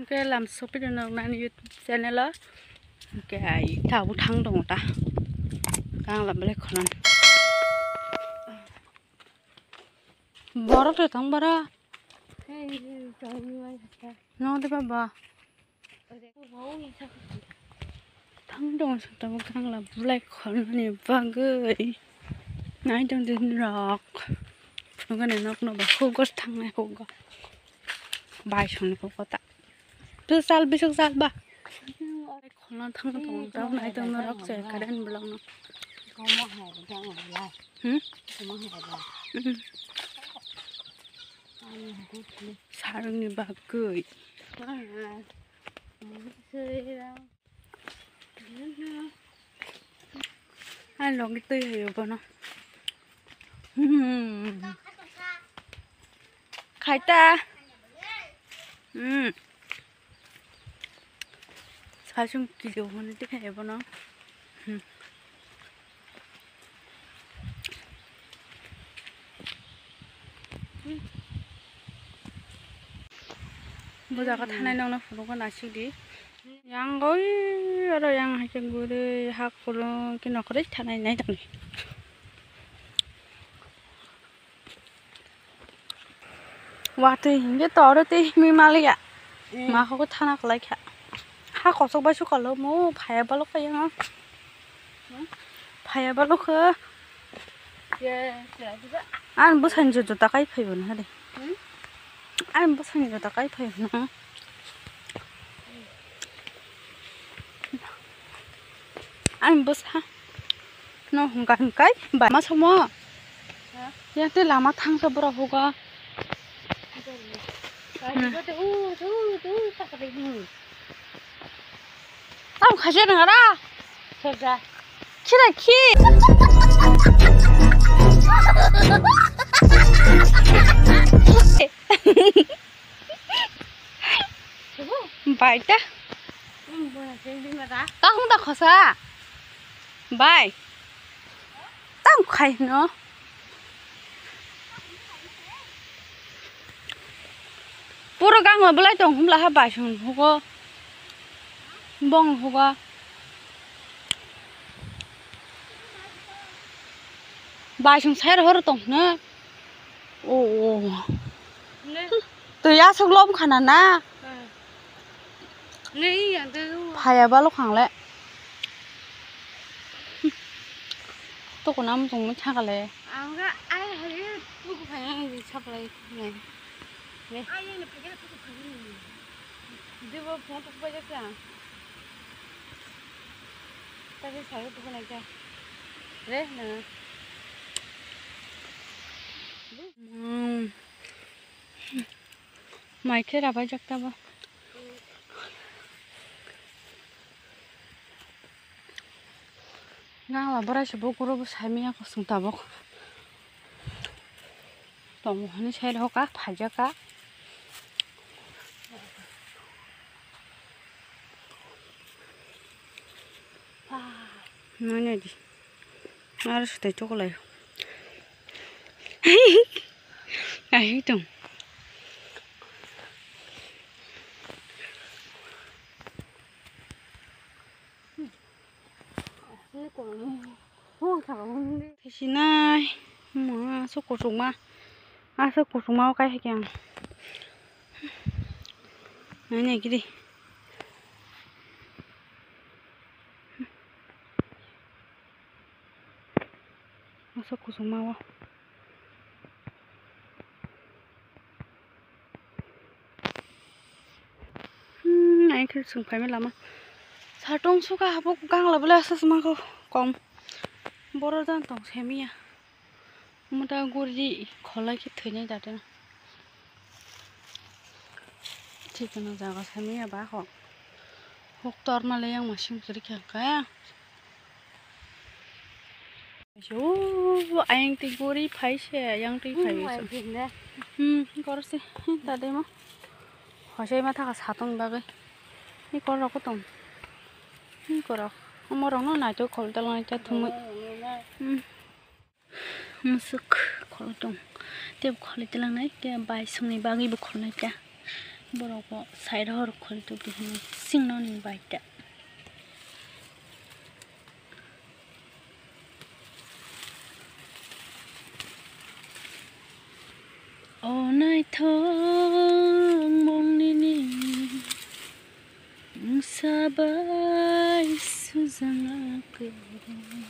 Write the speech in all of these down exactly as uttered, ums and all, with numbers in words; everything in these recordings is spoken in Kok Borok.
Hwnkhe lam sopirok noknani YouTube channel o. Hwnkhe ai tabuk thang tongo ta. Kangla belai khorang. Borok de tong bora. Hey, hey, tong ni mai kha. No de baba. Ore, wow, isa. Thang tongo sa tabuk kangla belai khorang ni bagwi. Nai tong din rok. Phunukani nokno ba hugo thangnai hugo. Bai songni hugo ta. Tu sal bisuk sal ba. Khorang thang tongo ta nai tong norok se current block no. Hmm? Hmm. Sarungni bagwi. Ani logi twi hayo bono. Hmm. Khaita. Hmm. Saichung kilo hwnwi twi hayo bono. Hmm. Bo jaga thanai nokno phunukgo naisik di. Yang oi oro yang hai khe gurui ha kulung khe nokhorwi thanai nai tongdi. Watwi hinkhe to oro tei himwi maliya. Hmm. Ma khe thana kwlai kha. Ha kosok bai sukalo mo phaiya balok kha yang. Hmm? Phaiya balok kha. Ani bwsani juta kai phaibo na hade. Hmm? Ani bwsani juta kai phaibo na. Ani bwsa no hwnka hwnkai ba ma somo. Ha? Ya te lama thangsa bura huga. Kari Hmm. bate u tu tu sakade hmm. Tam khaje nang ara. Soja. Khira khi. Bai ta. Hmm, bona sing ding na ta. Ta hung ta khosa. Bai. Tam khai no. Puro gang ma belai tong hum la ha bai sung hugo. Bong hugo. Bai sung sai ro hor tong na. O, o. Le. Twi aswk lom khana na. Hmm. Le, yang tu. Phaya balo khangle. Toko nam tong mi thakale. Ang ga ai hai tu ko phaya ni supply ne. Ne. Ai ni phaya tu ko phaya ni. Debo phone tu phaya ka. Ta ke sai tu ko na ka. Re na. Hmm. Mai khe rabaijak tabo. Gangla borai se bo guro bo sai manya kosong tabok. Tong hwnwi sai rw ka phaijak ka. Nai nai di. Aro swtai chokolai. Ahi tong. Sinai, mo aswk kuchukma, aswk kuchukma o kai hai khe ang. Nai nai gidi. Aswk kuchukma o. Hmm, ai khe chwng phaima lama. Satong suka habo gangla bwlai aswk smago kom. Boro jang tong semiya. Mota guri kholai khe thwinai da teno. Thikno jaga semiya ba ho. Huk torma le yang masing kwrwi khe kaya. O ayang twi guri phai se, ayang twi phai Hmm, se. Ai guri ne. Hmm, kor se. Ta de mo. Hosai ma thaka satong bagwi. Ni kor rok tong. Ni kor rok. Omo rok no naitok khol ta lang ta thumui. Hmm. Musuk khol tong. Tei khol ta lang nai ke bai songni bagwi bo khol nai ta. Borok bo side hor khol tu bihini singno ni bai ta. O naithok mung nini wngsa bai sujak nakwrwng.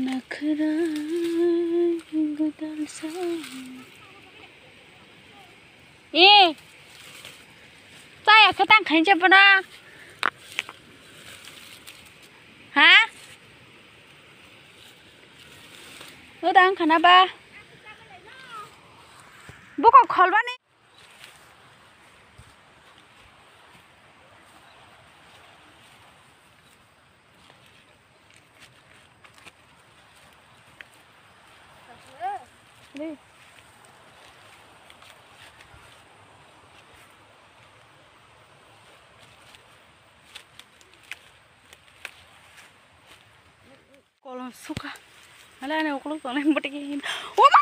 Nakhwrwng gwdal sa. E, chaya khe tang khainse bono. Ha? O tang khana ba. Buko kholbani. Kolom suka. Ala ani ukuluk tongnai botike hin. Oma!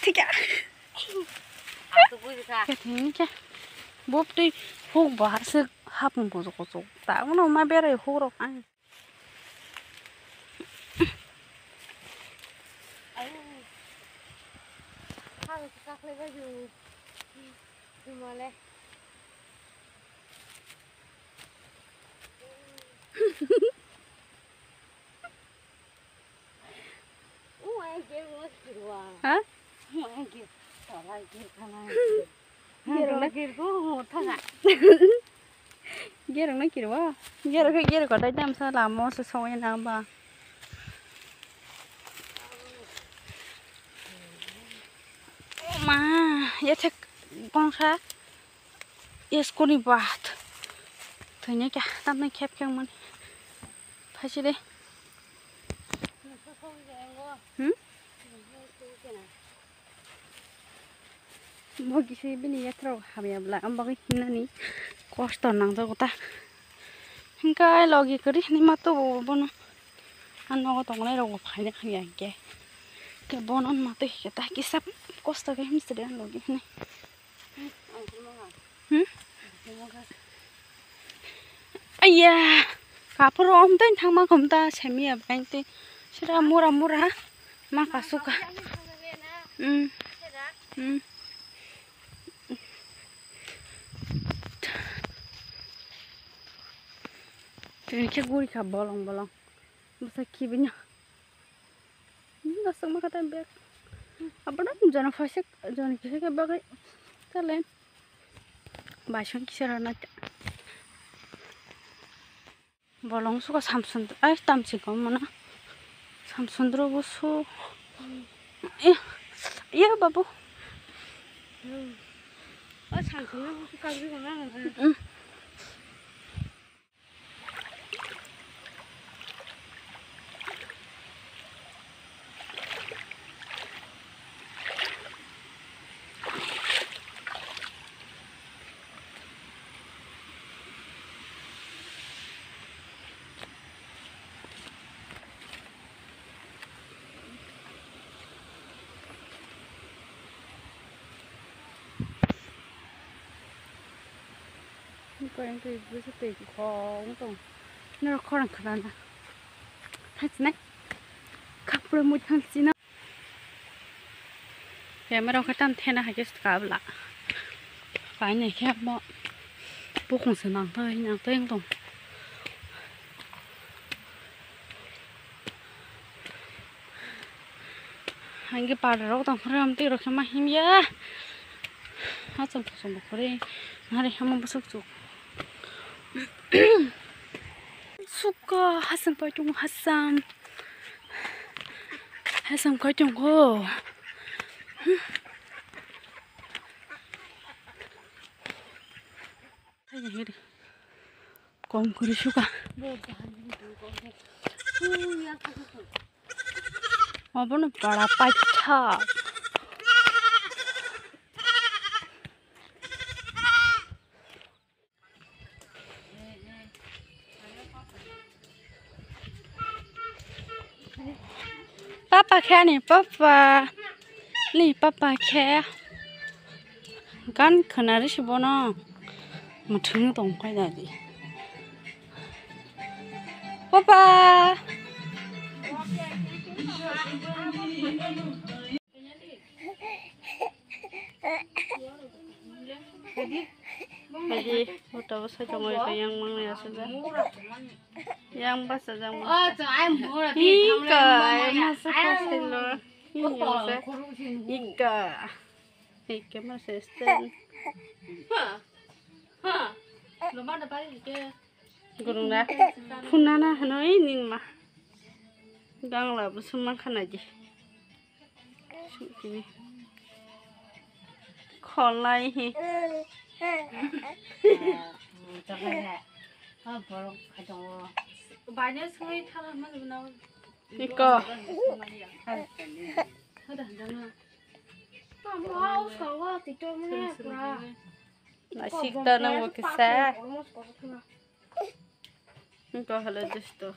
Thika. Aku bui ka. Khe thini khe. Bob twi huk bahar se hapung kochok kochok. Ta uno ma berai huk rok ang. Ayo. Hang kaklai baju. Jumale. Ha? Gerokno kirwa. Gerok khe gerok kotai tamsa lama o se songwi nang ba. Ma, yathek bongsa. Eskoni bath. Thwina kya, tamni khep khep mani. Phaisi de. Hmm? Bo kisi bini yathra hamya bla, am bagwi hinani kosto nangjago ta. Hingkai logi kwrwi hinwi ma tubu bono. A nogo tongnai rok bo phaina hamya hinkhe. Khe bono ma twi hinkhe ta kisa kosto khe himsri ang logi hinwi. Hmm? Aiya, kapur om tei thangma khum ta semiya bai tei sira mura mura ma kasuka. Hmm. Hmm. Tini khe guri kha bolong bolong. Bwsa khibi no. Bwsa ma kata bag. Abana jona phaisek jona kisa khe bagwi talen. Baisong kisa rana. Bolong suka Samsundra ai tamsi ko mana. Samsundra bo su. Eh, iya babu. Oh, Samsundra bo su kagri ko na. Hmm. Koi ang twi bwsa twi khong tong. Norok khorang khana na. Thang sinai. Khapra mui thang sina. Camera khe tam thena hai khe kabla. Kainwi khe mo. Bukung se nang thai nang thai tong. Hingke para rok tong khorang twi rok khe ma himya. Hacham khacham bo khoroi nari hama bwswk chuk. Suka hasam pai tongo hasam. Hasam kai tongo. Kom kuri suka. Obono para paitha. Papa, Khe ani papa, ni papa khe gan khwnari se bono mwthangwi tong phai da di. Papa. Haji, moto bwsai tongo, eko yang mangnai aswk da. Yang basa jang ma. Ika, yang masa kasai lo. Ika. Ika masa stand. Gurung na. Phunana hano ini ma. Gangla bwswk ma khana di. Kholai hi. Iko. Naisik ta nang bo kisa. Wngkha hwlai dusto.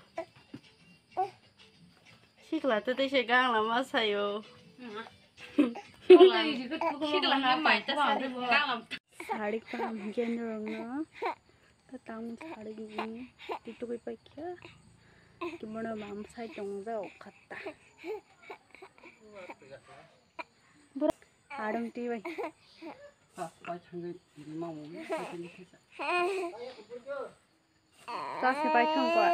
Sikla tei tei se gang lama sayo. Sikla hwnkhe mai ta sadi gang lama. Sari kaham hwnkhe norokno. Ta tamo sari ni titugwi paikha. Kebono bam sai tongjak khatta. Arung twi bai. Chasi bai thang kwa.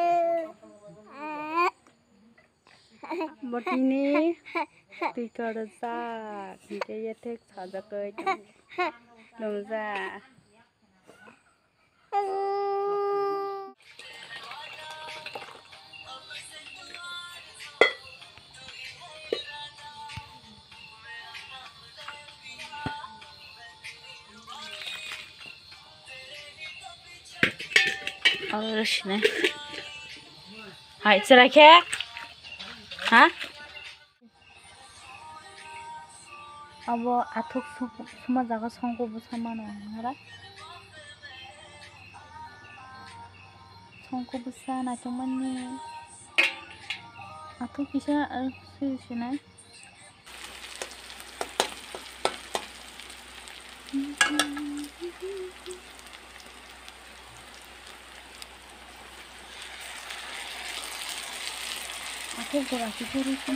Botini twi kwrwjak, hwnkhe yethek sajagwi tongjak. Oro sini. Hai, chwrai khe? Ha? Abo athuk sum-, suma jaga songkho bwsa mano hwnwi hara. Songkho bwsa naithok mani. Athuk kisa, uh, swi sinai. Aku kurang tidur itu.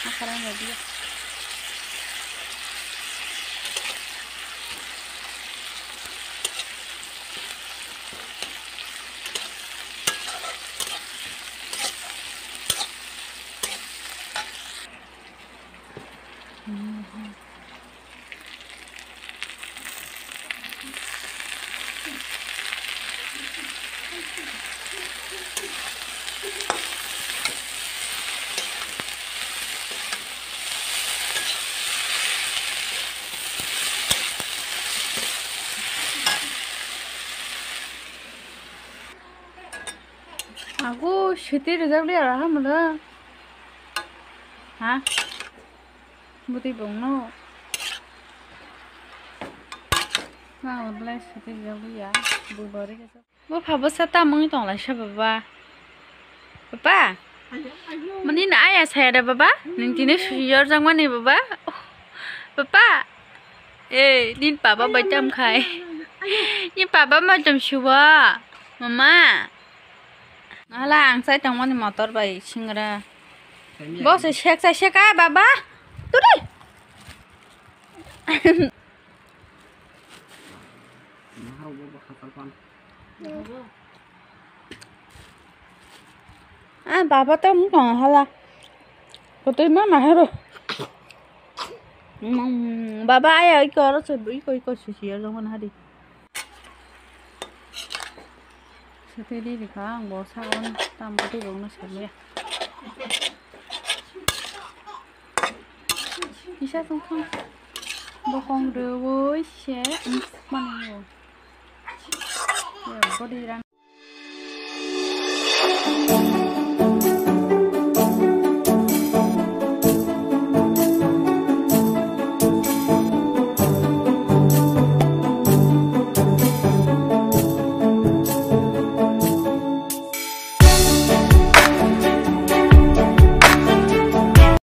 Makan lagi ya. Aku siti rijak liya raha mada. Ha? Bwtwi bongno. Nang belai siti rijak liya. Bwbari kisa. Bupha bwsa tamo wngwi tonglaisa baba. Papa? Mani na aya saya da baba? Nini tini susi yorjakmani baba? Papa? Eh, nini papa bai tam khai. Nini papa bai tam suwa. Mama. Hala ang chai tongmani motor bai singra. Bo se sek chai sek a baba. Turi. Ah, baba to mung tong hala. Kotoi ma ma hero. Mm, baba aya iko aro se iko iko sisi ya jong hadi. Sete di di kha ang bo sagon tam bati bong na samya. Kisa tongthong. Bokong rwui se, mm, mani o. Ya, body rang.